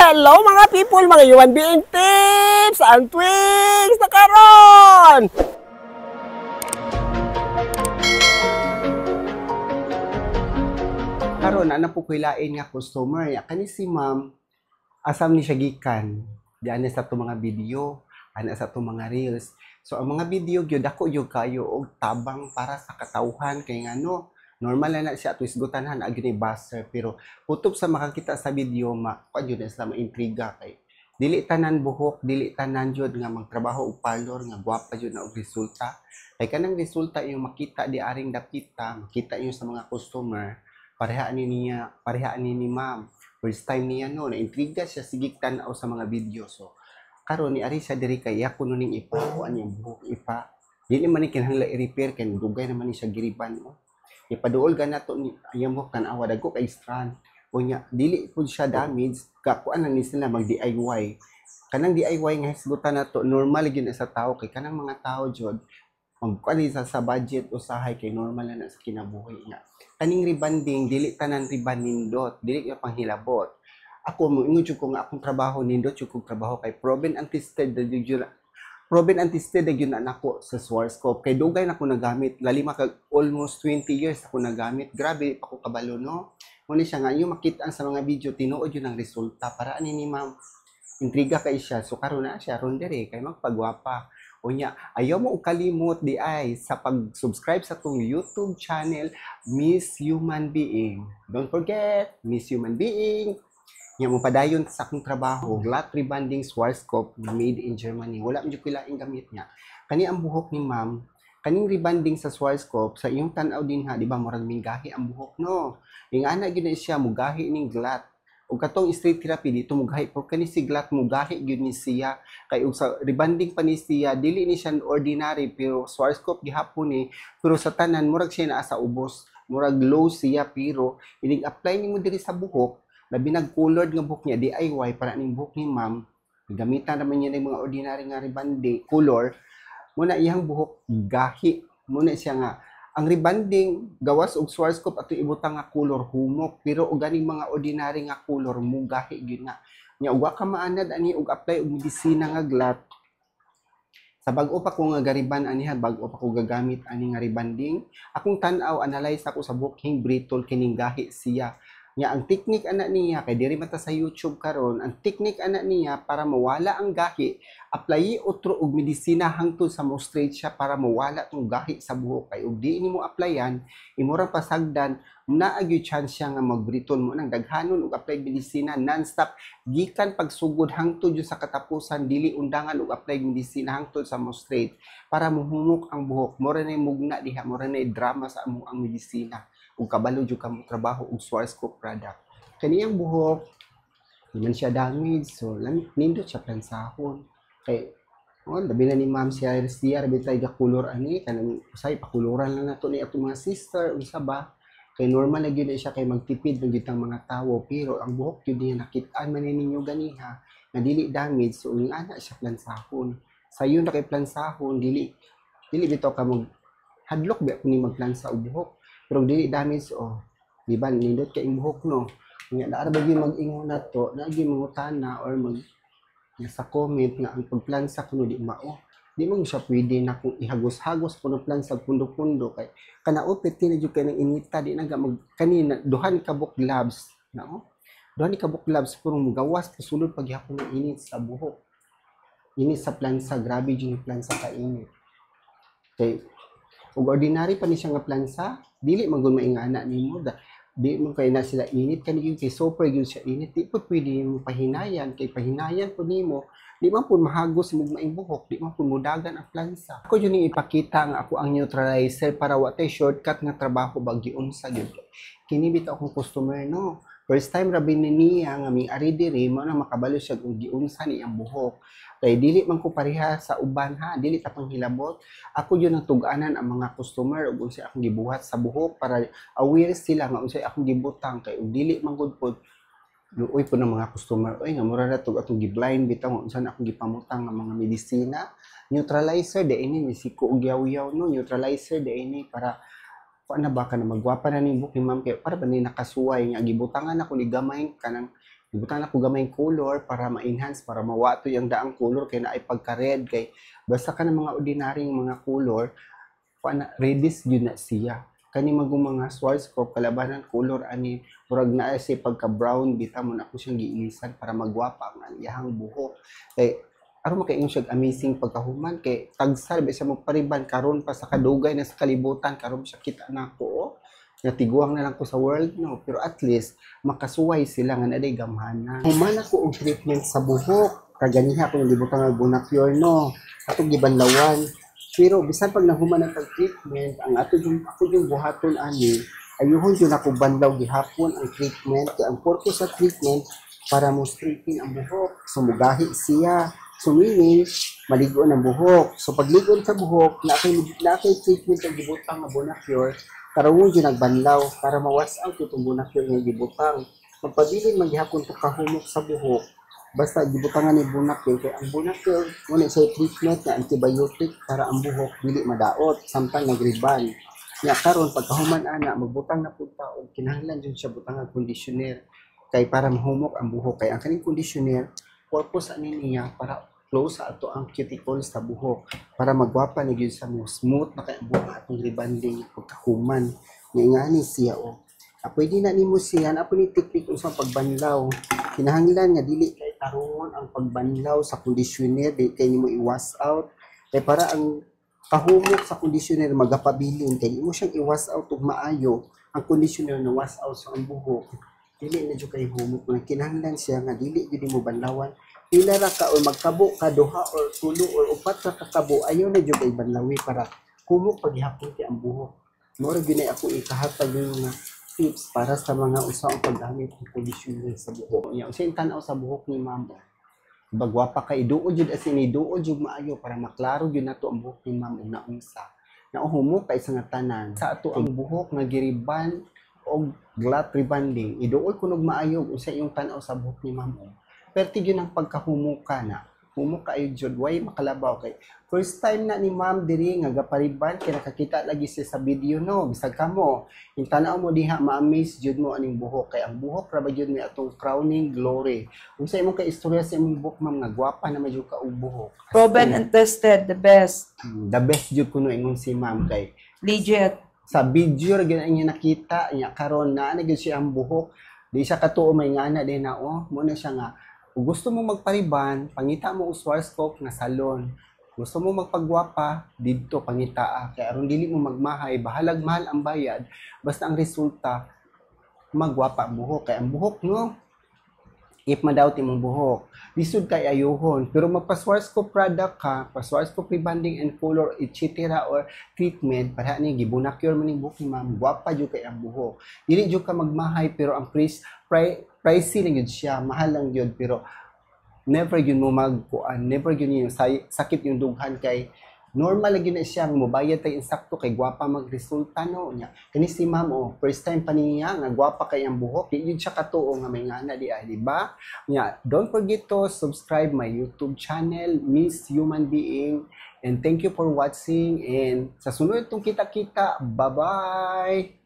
Hello mga people, mga human being tips and twigs na karon. Karon ana po ko'y lain nga customer. Ya kani si ma'am, asam ni siya gikan diyan sa ato mga video, ana sa ato mga reels. So ang mga video gyud dako gyud kayo og tabang para sa katawhan kay ngano normal na na siya ato isgutan ha na gyud ni buzzer, pero kutob sa makakita sa video ma kuan gyud na sila maintriga kay dili tanan buhok, dili tanan jud nga magtrabaho og parlor nga gwapa jud na og resulta. Kay kanang resulta yung makita di aring dapita, makita yung sa mga customer, pareha ni niya, pareha ni ma'am. First time niya no, naintriga siya sige tan-aw sa mga video. So karon ni ari siya diri kay iya kuno ning ipa kuan yung buhok ipa. Dili man ni kinahanglan i-repair kay dugay naman ni siya giriban oh. Ipaduol ganato ni iyang buhok, tan-awa dagko kay strand. Unya dili pud siya damage, kakuan lang ni sila mag DIY. Kanang DIY nga hisgutan nato normal gyud na sa tao kay kanang mga tao jud magkuan ni sa budget usahay kay normal na na sa kinabuhi nga. Kaning rebanding dili tanan riban nindot, dili yung panghilabot. Ako mo ingon jud ko nga akong trabaho nindot jud kong trabaho kay proven and tested na jud, proven and tested na jud na nako sa Schwarzkopf kay dugay na ko nagamit, lalima kag almost 20 years ako nagamit. Grabe pa ko kabalo no. Mo ni siya nga yung makita sa mga video tinuod yun ang resulta para ani ni ma'am. Intriga kay siya, so karon na siya ron diri kay magpagwapa. Unya ayaw mo kalimot di ay sa pag-subscribe sa tong YouTube channel Miss Human Being. Don't forget Miss Human Being. Nya mo padayon sa akong trabaho, Glatt Rebanding Schwarzkopf made in Germany. Wala man jud koy laing gamit niya. Kani ang buhok ni ma'am, kaning rebanding sa Schwarzkopf sa iyong tan-aw din ha, di ba murag minggahi ang buhok no. Ingana gyud na siya mugahi ning Glatt. Ug katong straight therapy dito mugahi, pero kani si Glatt mugahi gyud ni siya kay ug sa rebanding pa ni siya dili ni siya ordinary, pero Schwarzkopf gihapon ni, pero sa tanan murag siya naa sa ubos, murag low siya, pero inig apply nimo diri sa buhok, labi nag colored nga buhok niya DIY para ning buhok ni ma'am, gamitan naman niya ng mga ordinary nga rebanding color muna iyang buhok gahi muna siya nga ang rebanding gawas og Schwarzkopf ato ibutang nga color humok, pero og ganing mga ordinary nga color mugahi gyud na nya. Ug wa ka maanad ani og apply og medisina nga Glatt. Sa bag-o pa ko nga gariban aniha, bag-o pa ko gagamit ani nga rebanding, akong tan-aw analyze ako sa buhok hing brittle kining gahi siya. Nya ang technique ana niya kay diri man ta sa YouTube karon, ang technique ana niya para mawala ang gahi, apply otro og medisina hangtod sa mo straight siya para mawala tong gahi sa buhok. Kay og di nimo applyan, imurang pasagdan, naa gyud chance siya nga magbrittle mo nang daghanon og apply medisina non-stop gikan pagsugod hangtod jud sa katapusan, dili undangan og apply medisina hangtod sa mo straight para muhumok ang buhok. Mura nay mugna diha, mura nay drama sa among ang medisina. Ug kabalo jud ka mo trabaho og Schwarzkopf product. Kaniyang buhok di man siya damage, so nindot siya plansahon. Kay oh, labi na ni ma'am siya siya rabi tay ga color ani kanang usay pakuluran lang nato ni atong mga sister unsa ba. Kay normal na gyud na siya kay magtipid ng gyud ang mga tawo, pero ang buhok gyud niya nakit-an man ni ninyo ganiha nga dili damage, so ing ana siya plansahon. Sayon na kay plansahon, dili dili bitaw ka mag hadlok ba kung ni magplansa og buhok. Pero dili damage oh, di ba nindot kay buhok no. Nya naa ra ba gyud mag-ingon nato, naa gyud mangutana or mag sa comment nga ang pagplansa kuno di mao. Di man siya pwede na kung ihagos-hagos kuno plansa pundo-pundo kay kana upit na jud kay nang inita di na ga mag kanina duhan ka buok gloves na oh. Duhan ni ka buok gloves pero mugawas pasulod paghapon ng init sa buhok. Init sa plansa, grabe jud yung plansa ka init. Kay ug ordinary pa ni siya nga plansa, dili man gud maingana nimo da. Di mo kay na sila init kani gyud kay super gyud siya init, di pud pwede nimo pahinayan kay pahinayan pud nimo di man pud mahagos imong maing buhok, di man pud mudagan ang plansa. Ako jud ning ipakita nga ako ang neutralizer para wa tay shortcut nga trabaho ba giunsa gyud. Kini bitaw akong customer no. First time ra ni niya nga ming-ari diri mo na makabalo siya kung giunsa ni ang buhok. Kay dili man ko pareha sa uban ha, dili ta panghilabot. Ako jud ang tug-anan ang mga customer ug unsay akong gibuhat sa buhok para aware sila nga unsay akong gibutang kay ug dili man gud pod luoy po ng mga customer oy nga mura ra tug atong gi-blind bitaw nga unsa na akong gipamutang nga mga medisina. Neutralizer di ini ni siko og yaw-yaw no, neutralizer di ini para kuan na ba ka na magwapa na ning buhok ni ma'am kay para ba ni nakasuway nga gibutangan ako ni gamay kanang Gibutangan nako gamay color para ma-enhance, para mawato yung daang color kay naay pagka-red, kay basta ka ng mga ordinaryong mga color kuan na, reddish gyud na siya. Kani magong mga Schwarzkopf, kalabanan color ani, murag naa siya pagka brown bita mo na ako siyang giilisan para magwapa ang iyahang buhok, kay aron makaingon siya amazing pagkahuman, kay tagsar ba siya magpariban karon pa sa kadugay na sa kalibutan. Karon siya kita nako, oh. Natiguang na lang ko sa world, no? Pero at least makasuway sila nga naday gamhanan. Human ako og treatment sa buhok, kaganiha ko gibutang ang Bonacure, no? Atong gibanlawan, pero bisan pag nahuman ang pag-treatment, ang ato yung ako yung buhaton ani, ayuhon jud ako banlaw gihapon ang treatment, kay ang purpose sa treatment para mo straighten ang buhok. So mugahi siya. So meaning, maligo ang buhok. So pagligo sa buhok, na kay treatment ang gibutang nga Bonacure, karawon jud nagbanlaw para ma-wash out itong Bonacure nga gibutang. Magpabilin man gihapon to kahumok sa buhok. Basta gibutangan ni Bonacure, kay ang Bonacure mo na siya treatment nga antibiotic para ang buhok dili madaot samtang nagriban. Nya karon pagkahuman ana, magbutang na pud ta og, kinahanglan jud siya butang og conditioner kay para mahumok ang buhok, kay ang kaning conditioner, purpose ani niya para close sa ato ang cuticle sa buhok para magwapa na gyud sa mo, smooth na kay ang buhok atong rebanding pagkahuman. Nga ingani siya, oh. Ah, pwede na nimo siya na ni technique unsa pagbanlaw. Kinahanglan nga dili kay tarungon ang pagbanlaw sa conditioner, di kay nimo i-wash out, kay para ang kahumok sa conditioner magapabilin, kay imo siyang i-wash out og maayo, ang conditioner na wash out sa ang buhok, dili na jud kay humok. Nga kinahanglan siya nga dili gyud mo banlawan. Pila ra ka or magkabo ka, duha or tulo or upat ra ka kabo, ayaw na jud kay banlawi para humok paghapon kay ang buhok. Mao ra gyud ako ikahatag yung mga tips para sa mga usa ang paggamit ng conditioner sa buhok. Nya usa yung tan-aw sa buhok ni ma'am. Bagwa pa kay duol jud, as in duol jud maayo para maklaro jud nato ang buhok ni ma'am ug naunsa. Nauhumo kay sa nga tanan. Sa ato ang buhok nga giriban og glatt rebanding, iduol kunog maayo, unsa iyong tan-aw sa buhok ni ma'am, oh. Perti gyud ang pagkahumuka na. Humok kaayo jud, way makalabaw, kay first time na ni ma'am diri nga gapariban, kay nakakita lagi siya sa video, no? Bisag kamo, yung tan-aw mo diha, ma-amaze jud mo aning buhok, kay ang buhok ra ba jud may atong crowning glory. Unsa imong ka istorya sa imong buhok, ma'am, nga gwapa na jud ka og buhok? As Proven in, and tested, the best. The best jud kuno ingon si ma'am, kay Legit. Sa video ra gyud niya nakita niya, karon naa na gyud siya ang buhok. Di siya katuo may ngana din na, oh. Mo na siya nga kung gusto mo magpariban, pangita mo og Schwarzkopf nga salon. Gusto mo magpagwapa, didto pangitaa, kay aron dili mo magmahay, bahalag mahal ang bayad, basta ang resulta magwapa ang buhok, kay ang buhok, no, if madaot imong buhok, lisod kay ayuhon. Pero magpa-Schwarzkopf product ka, pa-Schwarzkopf rebanding and color, etc. or treatment, para ni gibunakyor man ning buhok ni ma'am, gwapa jud kay ang buhok. Dili jud ka magmahay, pero ang price, pricey lang yun siya, mahal lang yun, pero never yun mo magkuan, never yun yung sakit yung dughan, kay normal lagi na siya nga mobayad tay insakto kay gwapa magresulta, no? Nya kani si ma'am, oh, first time pa niya nga gwapa kay ang buhok, di yun siya katuo nga may ngana di ay, di ba? Nya don't forget to subscribe my YouTube channel, Miss Human Being, and thank you for watching, and sa sunod itong kita-kita, bye bye.